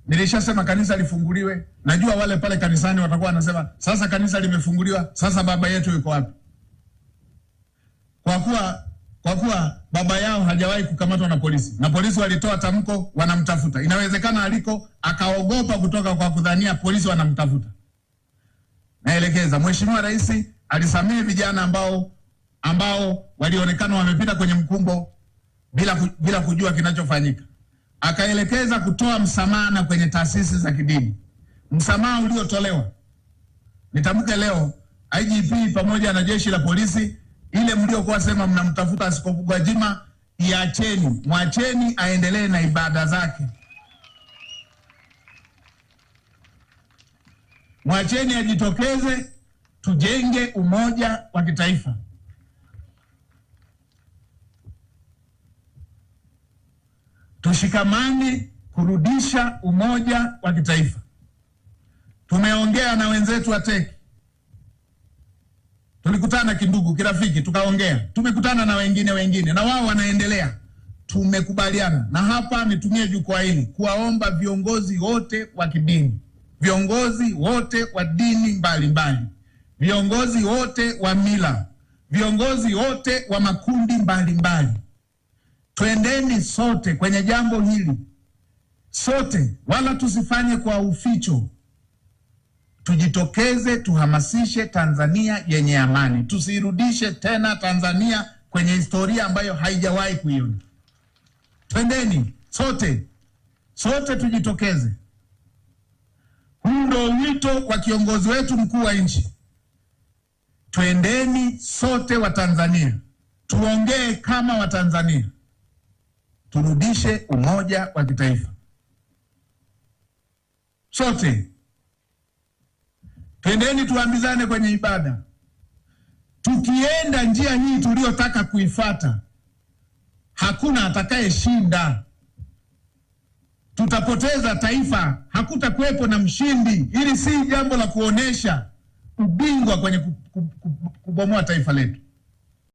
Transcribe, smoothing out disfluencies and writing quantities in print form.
Nilishasema kanisa lifunguliwe. Najua wale pale kanisani watakuwa wanasema sasa kanisa limefunguliwa, sasa baba yetu yuko wapi? Kwa kuwa baba yao hajawahi kukamatwa na polisi, na polisi walitoa tamko wanamtafuta. Inawezekana aliko akaogopa kutoka kwa kudhania polisi wanamtafuta. Naelekeza Mheshimiwa Rais alisamehe vijana ambao walionekana wamepita kwenye mkumbo bila kujua kinachofanyika. Akaelekeza kutoa msamaha kwenye taasisi za kidini. Msamaha uliotolewa, nitamke leo, IGP pamoja na jeshi la polisi, ile mliokuwa sema mnamtafuta Askofu Gwajima, iacheni, mwacheni aendelee na ibada zake. Mwacheni ajitokeze, tujenge umoja wa kitaifa. Tushikamane kurudisha umoja wa kitaifa. Tumeongea na wenzetu wa TEC. Tulikutana kindugu, kirafiki, tukaongea. Tumekutana na wengine na wao wanaendelea. Tumekubaliana. Na hapa nitumie jukwaa hili kuwaomba viongozi wote wa kidini, viongozi wote wa dini mbalimbali, viongozi wote wa mila, viongozi wote wa makundi mbalimbali, twendeni sote kwenye jambo hili. Sote, wala tusifanye kwa uficho. Tujitokeze, tuhamasishe Tanzania yenye amani. Tusirudishe tena Tanzania kwenye historia ambayo haijawahi kuiona. Twendeni sote. Sote tujitokeze. Huu ndio wito wa kiongozi wetu mkuu wa nchi. Twendeni sote wa Tanzania. Tuongee kama wa Tanzania. Turudishe umoja wa kitaifa. Sote. Twendeni tuambizane kwenye ibada. Tukienda njia hii tuliyotaka kuifuata, hakuna atakayeshinda. Tutapoteza taifa, hakutakuwepo na mshindi. Hili si jambo la kuonesha ubingwa kwenye kubomoa taifa letu.